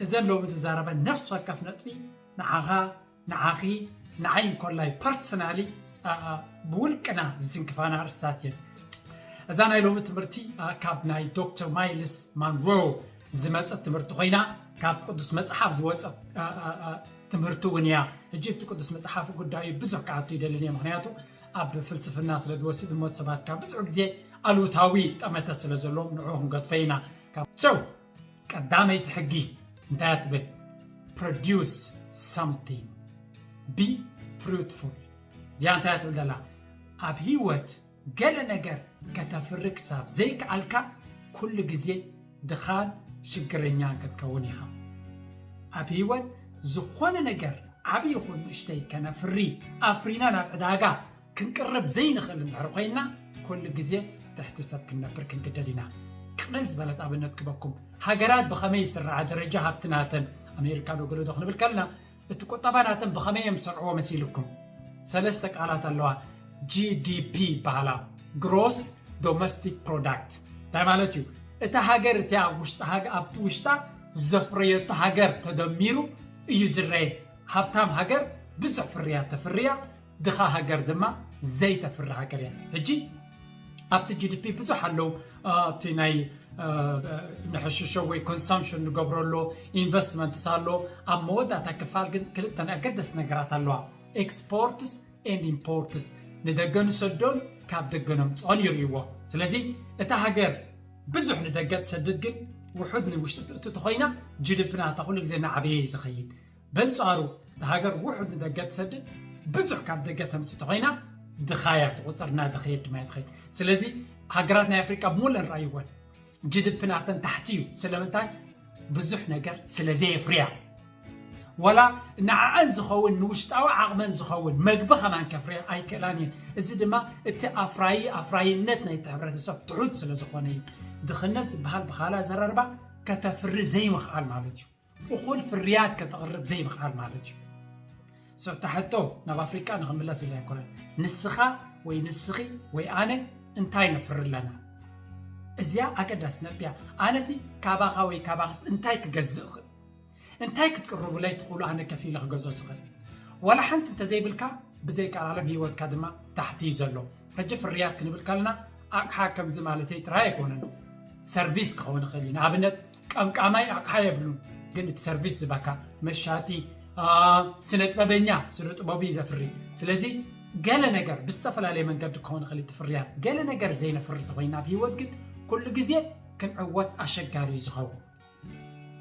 እዘን ሎሚ ዝዛረበን ነፍሲ ወከፍ ነጥቢ ንዓኻ፣ ንዓኺ፣ ንዓይ እንኮላይ ፐርሰናሊ ብውልቅና ዝትንክፋና ኣርእስታት እየን። እዛ ናይ ሎሚ ትምህርቲ ካብ ናይ ዶክተር ማይልስ ማንሮ ዝመፀት ትምህርቲ ኮይና፣ ካብ ቅዱስ መፅሓፍ ዝወፀት ትምህርቲ እውን እያ። ሕጂ እቲ ቅዱስ መፅሓፍ ጉዳዩ ብዙሕ ክኣቱ ይደልን እየ፣ ምክንያቱ ኣብ ፍልስፍና ስለ ዝወስድ እሞ ሰባት ካብ ብዙሕ ግዜ ኣሉታዊ ጠመተ ስለ ዘለዎም ንዑ ክንገድፎ ኢና። ካብ ሰው ቀዳመይቲ ሕጊ እንታይ ትብል? Produce something, be fruitful። እዚኣ እንታይ ትብል ዘላ? ኣብ ህይወት ገለ ነገር ከተፍሪ ክሳብ ዘይከኣልካ ኩሉ ግዜ ድኻን ሽግረኛን ክትከውን ኢኻ። ኣብ ህይወት ዝኾነ ነገር ዓብዪ ይኹን ንእሽተይ ከነፍሪ ኣፍሪና ናብ ዕዳጋ ክንቅርብ ዘይንኽእል እንድሕር ኮይና ኩሉ ግዜ ትሕቲ ሰብ ክንነብር ክንግደድ ኢና። ቅልል ዝበለት ኣብነት ክበኩም፣ ሃገራት ብኸመይ ይስርዓ፣ ደረጃ ሃብቲ ናተን፣ ኣሜሪካ ዶ ገለ ዶ ክንብል ከለና እቲ ቁጠባ ናተን ብኸመይ እዮም ዝሰርዕዎ መሲልኩም? ሰለስተ ቃላት ኣለዋ። ጂ ዲ ፒ ይበሃላ፣ ግሮስ ዶሜስቲክ ፕሮዳክት። እንታይ ማለት እዩ? እታ ሃገር እቲ ኣብ ውሽጢ ሃገ ኣብቲ ውሽጣ ዘፍረየቶ ሃገር ተደሚሩ እዩ ዝረየ። ሃብታም ሃገር ብዙሕ ፍርያት ተፍርያ፣ ድኻ ሃገር ድማ ዘይተፍሪ ሃገር እያ። ሕጂ ኣብቲ ጂ ዲ ፒ ብዙሕ ኣለዉ። ኣብቲ ናይ ንሕሽሾ ወይ ኮንሳምፕሽን ንገብረሎ ኢንቨስትመንትስ ኣሎ። ኣብ መወዳእታ ክፋል ግን ክልተ ናይ ኣገደስቲ ነገራት ኣለዋ። ኤክስፖርትስ ኤንድ ኢምፖርትስ፣ ንደገ ንሰዶን ካብ ደገ ነምፅኦን ይርእይዎ። ስለዚ እታ ሃገር ብዙሕ ንደገ ትሰድድ ግን ውሑድ ንውሽጢ ትእቱ ተኾይና ጂ ዲ ፒ ናታ ኩሉ ግዜ እናዓበየ እዩ ዝኸይድ። በንጻሩ እታ ሃገር ውሑድ ንደገ ትሰድድ ብዙሕ ካብ ደገ ተምፅእ ተኾይና ድኻ እያ ትቑፅር፣ እናደኸየት ድማ እያ ትኸይድ። ስለዚ ሃገራት ናይ ኣፍሪቃ ብሙሉአን ረኣይወን ጂ ዲ ፒ ናተን ታሕቲ እዩ። ስለምንታይ? ብዙሕ ነገር ስለ ዘየፍርያ። ወላ ንዓኣን ዝኸውን ንውሽጣዊ ዓቕመን ዝኸውን መግቢ ከማን ከፍርያ ኣይክእላን እየን። እዚ ድማ እቲ ኣፍራዪ ኣፍራይነት ናይቲ ሕብረተሰብ ትሑት ስለ ዝኾነ እዩ። ድኽነት ዝበሃል ብኻልእ ኣዘራርባ ከተፍሪ ዘይምኽኣል ማለት እዩ። እኹል ፍርያት ከተቕርብ ዘይምኽኣል ማለት እዩ። So እታ ሕቶ ናብ ኣፍሪቃ ንኽምለስ ኢለ ኣይኮነን። ንስኻ ወይ ንስኺ ወይ ኣነ እንታይ ነፍሪ ኣለና? እዚኣ ኣገዳሲ ነጥቢ እያ። ኣነሲ ካባኻ ወይ ካባኽስ እንታይ ክገዝእ እኽእል? እንታይ ክትቅርቡለይ ትኽእሉ ኣነ ከፊለ ክገዝኦ ዝኽእል? ዋላ ሓንቲ እንተዘይብልካ ብዘይቀልዓለም ህይወትካ ድማ ታሕቲ እዩ ዘሎ። ሕጂ ፍርያት ክንብል ከለና ኣቕሓ ከምዚ ማለተይ ጥራይ ኣይኮነን። ሰርቪስ ክኸውን ይኽእል እዩ። ንኣብነት ቀምቃማይ ኣቕሓ የብሉን፣ ግን እቲ ሰርቪስ ዝበካ መሻጢ፣ ስነ ጥበበኛ ስነ ጥበቡ እዩ ዘፍሪ። ስለዚ ገለ ነገር ብዝተፈላለየ መንገዲ ክኸውን ይኽእል እቲ ፍርያት። ገለ ነገር ዘይነፍሪ ተኾይና ኣብ ህይወት ግን ኩሉ ግዜ ክንዕወት ኣሸጋሪ እዩ ዝኸውን።